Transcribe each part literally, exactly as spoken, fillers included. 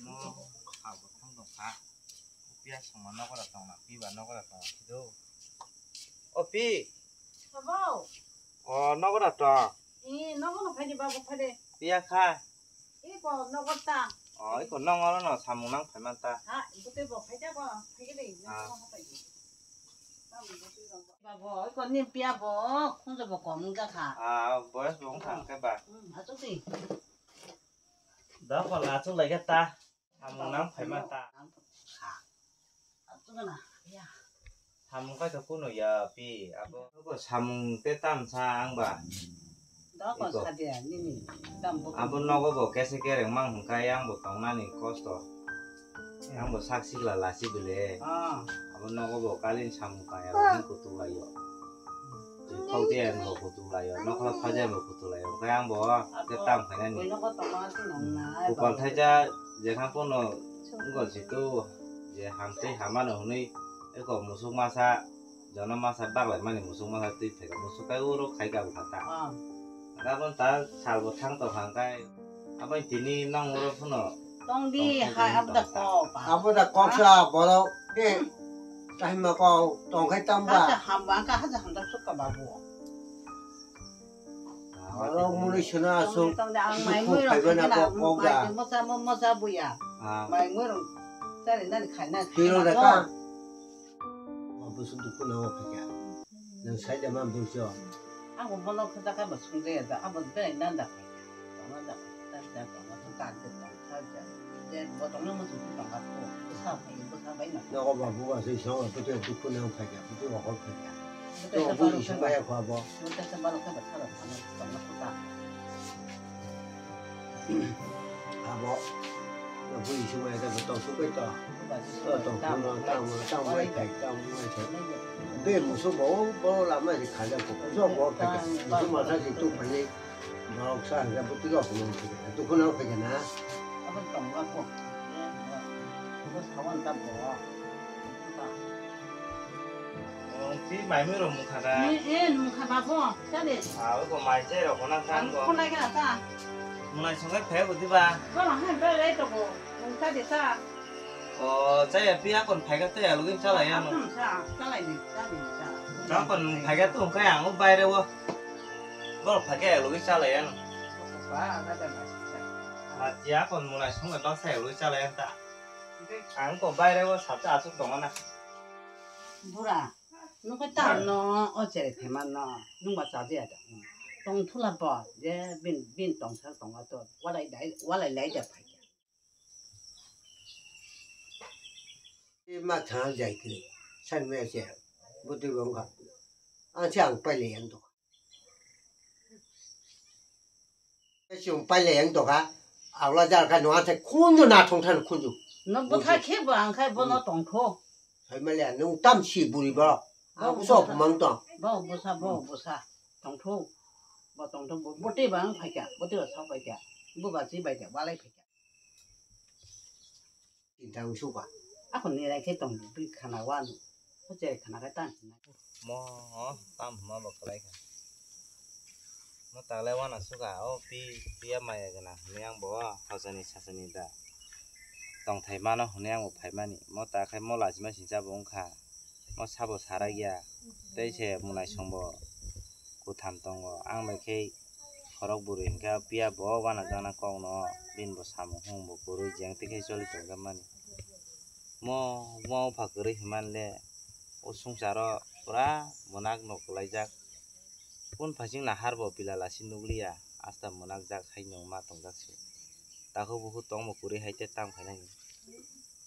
No, ha bo thang dong kha. Piya songma nogo da tong na, pi ba nogo da tong na, do. O pi. Sabo. O nogo da tong. Eh, nogo no phai de babu phai de. Piya kha. Iko nogo ta. O, iko nogo no samung nang phai man ta. Ha, iko te bo phai ta ko, phai de. Ah. Babu, iko ni piya bo, khunjo bo kom ga kha. Ah, boyos bo wng kha, khe ba. Hmm, achu ti. Da ko la chu lai ga ta. Samung nang phai ma ta. Samung kai to kuno ya pi abo. Ko samung te tam sa ang ba. Da ko sa de nini tam bo. Abo nogo bo kese kereng mang hwnkha yang bo tongnani kosto. Ang bo sak sikla lasi bile. Ah. Abo nogo bo kalin samung kaya bo kutu layo. Twi khok de ang bo kutu layo, nokla phaja bo kutu layo. Khe ang bo ke tam khainani. Bui nogo tongma se nong na. Kupal thaija jekha pono wngkha jitu je hamtwi hamano hwnwi eko musuk masa, jono masa baglai mani musuk masa twi phaika musuk kai uro khai ka bwkha ta. Ah. Gabon ta salbo thang tong kha kai. Abo tini nong uro phano. Tong di, hai abo da kok. Abo da kok sa borok de. Tahima kok tong khai tam ba. Haja ham ba ka haja ham da suk ka babu. Borok muni suna asuk. Tong di, tong di, ang mai mui rok khai na kok kok da. Mosa mo mosa buya. Mai mui rok. Sari nani khai na. Tiro da ka. Abu suk dukhu na o khai ka. Nang sai da ma bu jo. Ang bo bono khe ta khe bo sung de da, abo de nan da khe. Tong da khe ta da tong da khe ta de tong sa ja. Je bo tong no mo sung tong ka ko. Sa khe bo sa bai na. Nogo ba bu ba sei so to te dukhu na o khai ka, bu te wa ko khai ka. To bu ni sa ba ya ko abo. Bo ta sa ba lo khe ba sa da tong na tong na ko ta. Abo, no bui sumai da to su kai to. To to no ta mo ta mo kai ta mo kai. Be musu bo bo la ma ri kha da ko. Jo bo kai. Musu ma sa si tu phai. Borok sa ga bu tu ko mo. Tu ko no kai na. Abo tong ma ko. Bo sa wan ta bo. Twi mai mui rok mukha da. Eh, eh, mukha ba bo, chale. Ah, oi ko mai chai rok khona khan bo. Khona kha ta. Munai songai phai bo diba. Bo ma hai bai lai to bo. Mukha de ta. O, chai ya pi akon phai ga te ya lugin chala ya no. Akon sa, chala ni, chala ni sa. Akon phai ga tu khai ang o bai re wo. Bo phai ga ya lugin chala ya no. Ba, ga da na. Ma ya kon munai songai ba sai lugin chala ya ta. Ang ko bai re wo sa ta asuk tong na. Bura, nukhe tamo no o chere thema no, nungba chajiya da. Tong thula bo, je bin, bin tong sal tongo to, walai dai, walai lai da phai. Ma thang jai kri, san me che, buti bong kha. Ang che ang pai le yang to. Chwng pailai ang tokha, aula jar kha no, ang sai khunju na thong than khunju. No bwtha khe bo ang khai bono tongtho. Sai mali ang nung tam si buri bo. Ang so mang tong. Bo bwsa, bo bwsa. Tongtho. Bo tongtho, bo bote ba ang phaikha, bote ba sa phaikha. Bo ba si baikha, balai phaikha. Tinta usuba. Ako nirai khe tong twi khana wano. Ko chere khana khe tang. Mo tam huma bo kwlai kha. Mo taglai wana suka o pi piya maya gana hwnwi ang bo hojani sasani da. Tongthai mano hwnwi ang bo phaimani. Mo ta khai mo lachima sincha bo wngkha. Mo sabo sarakya. Tei se munai songbo kutham tongo. Ang bai khe khorok bwrwi hwnkhe piya bo wanajakna kokno bini bo samung hwnbo kwrwi jeng tei khe choli tongjakmani. Mo, mo bupha kwrwi hwnmale o swngcharo pura mwnak no kwlaijak. Kung phaising nahar bo bila lasi nukliya, asta mwnak jak hai nwng ma tongjak se. Takhuk bukhuk tongbo kwrwi hai tei tam khainani.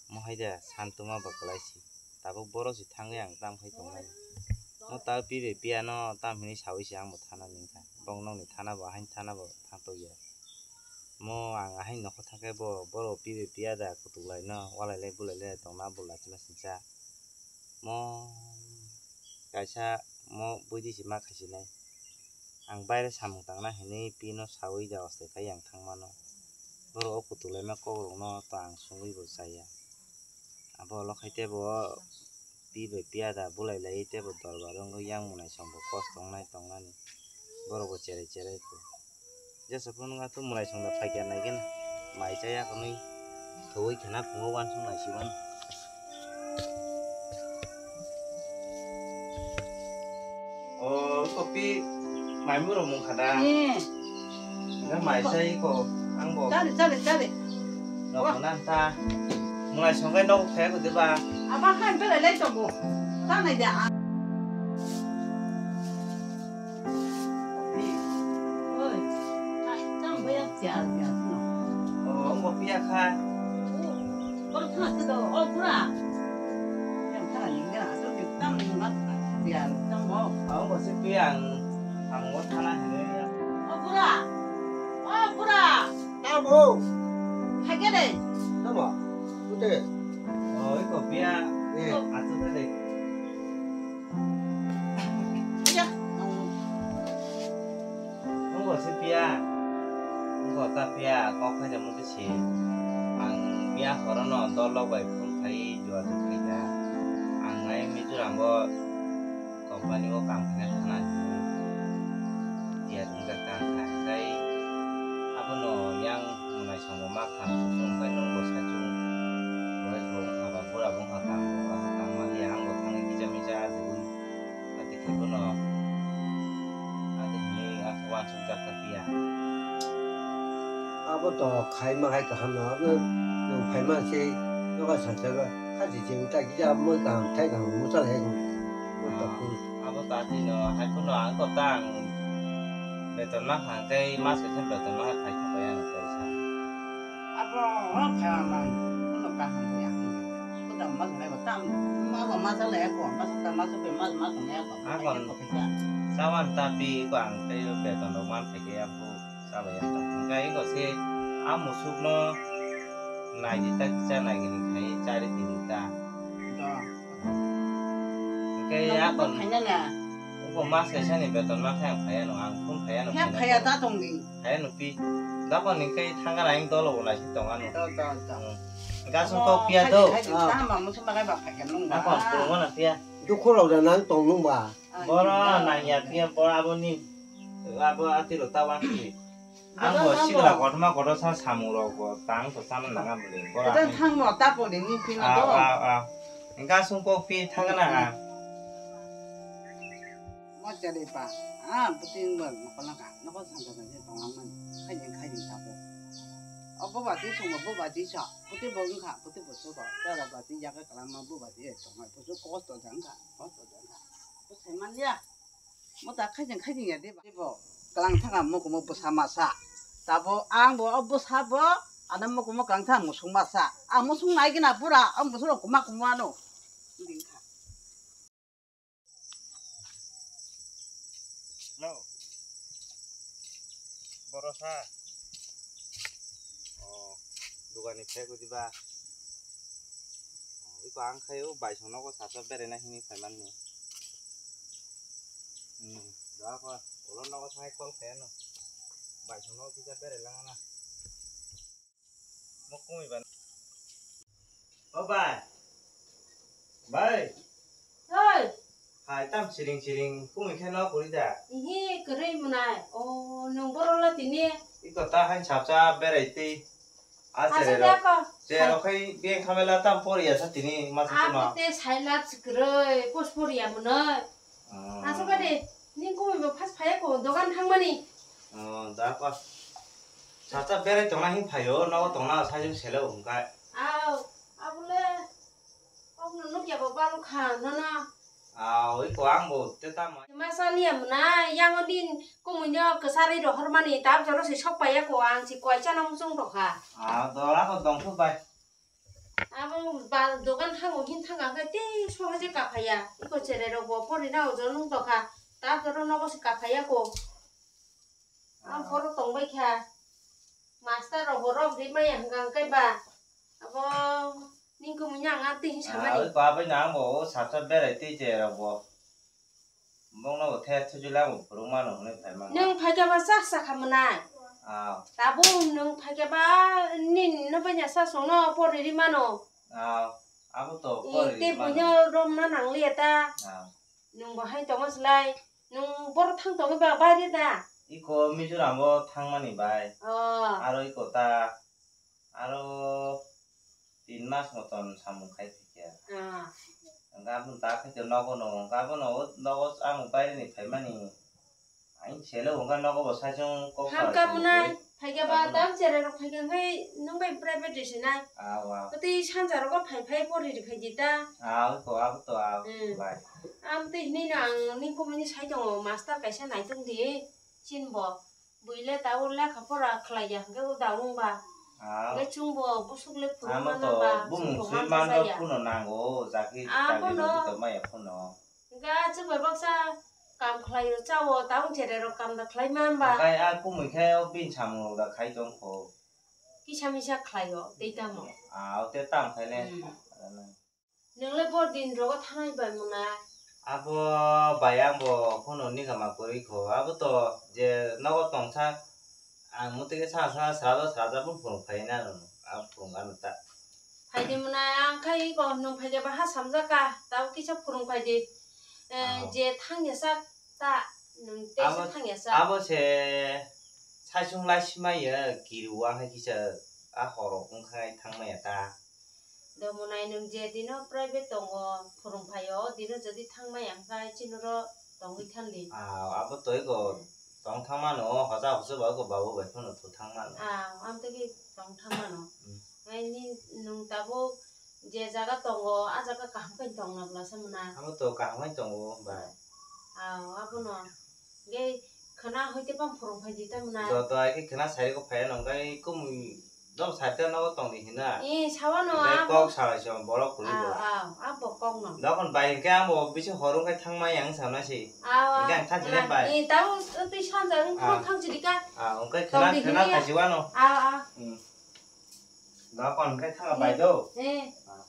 Mo hai de santuma bo kwlai si. Tabuk borok si thangwi ang tam khai tongnai. Mo ta pi bai piya no tam hinwi sawi se ang bo thana ni wngkha. Bong nokni thana bo ahaini thana bo thang tokya. Mo ang ahaini nokho thang khe bo borok pi bai piya da kutuk lai no walai lai bulai lai tongna bo lachima sincha. Mo kaisa mo buidi se ma khaisinai. Ang baire samung tangna hinwi pino sawi da osle khai ang thangmano. Borok o kutuk laima kokrokno to ang sungwi bo chaya. Abo olo khai tei bo pi bai piya da bulai lai tei bo dorbar wngwi yang munai song bo kosto wngnai tongnani. Borok bo cherai cherai kho. Jesa phunu wngkha to munai song da phaikya nai khe mai chaya hwnwi. Oi khana phungo wansuk nai sigon. O kopi mai muro mung khada. Eh. Enggak mai sai ko ang bo. Chale, chale, chale. Nok nan ta. Mulai songkai nok phek de ba. Aba khan belai lai tongo. Ta nai da. Oi, ai, tang baya jar ya no. O, ang bo pia kha. Kor kha se do, o pura. Yang ta ni ga, so ke tang ni ma jar tang bo. Ang bo se pia ang, ang bo thana hene ya. O pura. O pura. Tamo. Hai ke de. Tamo. Ute. O, iko pia. Eh. Atu de. Iya. Wngkha se phiya, wngkha ta phiya, kok khaijak mung twi si. Ang miya horono dol rok bai phone khai, jua jua khaikha. Ang ai Mizoram o company o kam khaina thana hinwi tiyar wngjak ta wngkha. Tei abono yang Nwng naisongo ma kha, susung bai nwng bo sachung. Boyes bo wngkha ba, bura bo wngkha, tang bo wngkha, tang ma liya, ang bo thangwi kisa misa ajiwi. Ati khe bono, ati hinwi ang khe wansuk jak kha phiya. Abo to khai ma hai kaham no, abo nwng phai ma se, nogo sacha ba, kha se cheng ta kisa moi kaham, thai kaham, musa lai kaham. Abo to ati no, hai phano ang kok ta ang beton ma kha, tei mas kaisa beton ma kha, khai thok ya no kaisa. Abo, o, kha man, kuno kaham ya. Kuda mas nai ba tam, ma ba mas le ko, mas ta mas pe mas mas ne ko. Akon. Ko kisa. Sawan ta pi ko ang tei beton rok man phe ke ya bu. Sabai ya ta. Hingkai ko se a musuk no nai di ta kisa nai gini khai chari tin ta. Da. Hingkai akon. Khaina na. Ko mas kaisa ni beton ma khai ang phai ya no, ang phone phai ya no. Phai ya ta tong di. Hai no pi. Dakon ni kai thangka na ing dolo bo nai si tong ano. To, to, to. Hmm. Gasung kok pia do. Hai, hai, ah. Tama musu makai ba phai kan nung ba. Dakon, tong na pia. Dukhu rok da nang tong nung ba. Ah, boro nang ya pia, boro abo ni, abo ati rok ta wan si. Ang bo sikla kotorma kotor sa samung rok bo tang to sama nang abo le. Boro. Ito thang mo ta po ni ni pi na do. Ah, ah, ah. Gasung kok pi thangka na. Mo chale pa, ah, buti ngwa nokol nangkha, nokol sangkha sangkhe tongma mani, khaijeng khaijeng tabo. O bobati songo, bobati sa, buti bo wngkha, buti bo suko, dara bati yaga kwlangma bobati tongma, busu kosto jangkha, kosto jangkha. Bo sai manliya, mo ta khaijeng khaijeng ya de ba. Bo kwlang thangkha mukumu bwsa masa, tabo ang bo o bwsa bo, ano mukumu kwlang thang musung masa, ang musung nai gina pura, ang musung rok kuma kuma ano. Hello. Borosa. Oh, dugani phek udi ba. Oh, iko ang khayo baisong nogo sacha beraina hini phaimanni. Hmm, da ko, ulo nogo thangwi call khaiyano. Baisong nogo kisa berai langana. Mo kumi ban. O bai. Bai. Oi. Hai tam siring siring kumi khe no kuri da. Ihi kwrwi mwnai. O nwng borok la tini. Iko ta hai sapsa berai twi. A asa chere de rok. Ko. Chere rok khai beng khamela tam poriya sa tini masa tuma. Abo te saila kwrwi pos poriya mwnai. Ah. Aswk de, ning kumi bo phas phaiya ko, dogan thangmani. Oh, da pa. Sacha berai tongna hin phaio, nogo tongna sajung sele hwnkai. Aw, abole, okno nukya bo balu kha, nono. Aw, oi ko ang bo te tamo. Masa liya mwnai, yango din kumuino kwsari rohormani, tab joro se sok paiya ko, ang si koicha no muchung rokha. Aw, dora ko dongthok bai. Abo ba dogan thango hin thanga khe tei sohai je kaphaiya. Iko cherai rok bo porina ojo nung tokha. Ta toro nogo se kaphaiya ko. Ang poro tongbai kha. Master rok bo rok ri maya hwnkha hwnkhe ba. Abo ningkhe munya ang tei hin samani. Oi ko abai na ang bo o sat sat berai tei cherai rok bo. Bongno bo the thujula bo phurung mano hwnwi phai mano. Nwng phaikhe ba chak chakha mwnai. Ah. Tabuk nwng phaikhe ba nini no banya sa songno poriri mano. Ah, abo to poriri mano. Tei buino romna nangliya ta. Ah. Nwng bo hai tongo slai. Nwng boro thang tongwi ba baire da? Iko Mizoram o thangmani bai. Oh. Aro iko ta, aro Tin mas moton samung khai phikya. Ah. Hwnkhe aboni ta khaito nogo no, hwnkhe abono o nogo ang baireni phaimani. Ang sele hwnkhe nogo bo saichung kok Hamka sa mwnai, phaikya ba Abono. Tam cherai rok phaikya hwnkhe nwng bai private rw sinai. Ah, wa. Tei sanja rogo phai phai pori rw phaidi ta. Ah, oi ko, abo to, ah, Hmm. bai. Am tei hinui no ang nini kumui ni sai tongo, master kaisa naitung di, chin bo. Buile tabuk lekha pora khlaiya hwnkhe o da wngba. Ah. Hwnkhe chwngbo busuk le phuru Amo mano to ba, bumung chwngbo sui manjak man rok jaya. Phuno nango, jaki Abono. Jaki rok to maya phuno. Hwnkhe ah chwngbai baksa kam khlaio, chao, tabuk cherai rok kam da khlai man ba. Hwnkhe ah kumui khe o bini samung rok da khai tong kho. Kisa misa khlaio, tei tamo. Ah, o te tam khai le. Hmm. Nwng le bo din rogo thanai bai mwnai. Abo bai ang bo phone ni gama kwrwi kho. Abo to je nogo tongsa ang muti khe sa sa sra do sra ja bo phone phai na no. Ang phone ano ta. Phai di mwnai ang khai ko nwng phai ba ha samjak ka. Tabo kisa phone phai di. Eh, Ah. Je thang ya sak ta nwng te Abo, thang ya sak. Abo se saichung lai simai ya kiru ang hai kisa a horo wng khai thang maya ta. Domonai nwng je dino private tongo, phwrwng phaio, o dino jodi thang maya hwnkhe chini oro tongwi thangdi. Ah, abo twi go tong thang mano, hosa hosa ba go babu bai phano thu thang mano. Ah, ang tei tong thang mano. Hmm. Ai ni nwng tabuk je jaga tongo, a jaga kaham khe tong na bwla se mwnai. Abo to kaham khe tongo, bai. Ah, abono. Ge khwna hoite bang phwrwng phai di ta mwnai. Joto ai khe khwna sai ko phai nang kai kum dom sai ta no tong di hina. Eh, sawa no Gai abo. Kok salai so borok kuli Aw, bo. Aw, abo kok no. Dokon bai ke ang bo bisi horung kai thang mai ang sa na si. Aw, aw. Hingke ang thang jile bai. Eh, tau tui sanja ang Ah. Thang jili ka. Ah, ang kai Tong khwna di khwna hini. Khai jiwa no. Aw, aw. Hmm. Dokon kai thang bai do. Eh. Ah.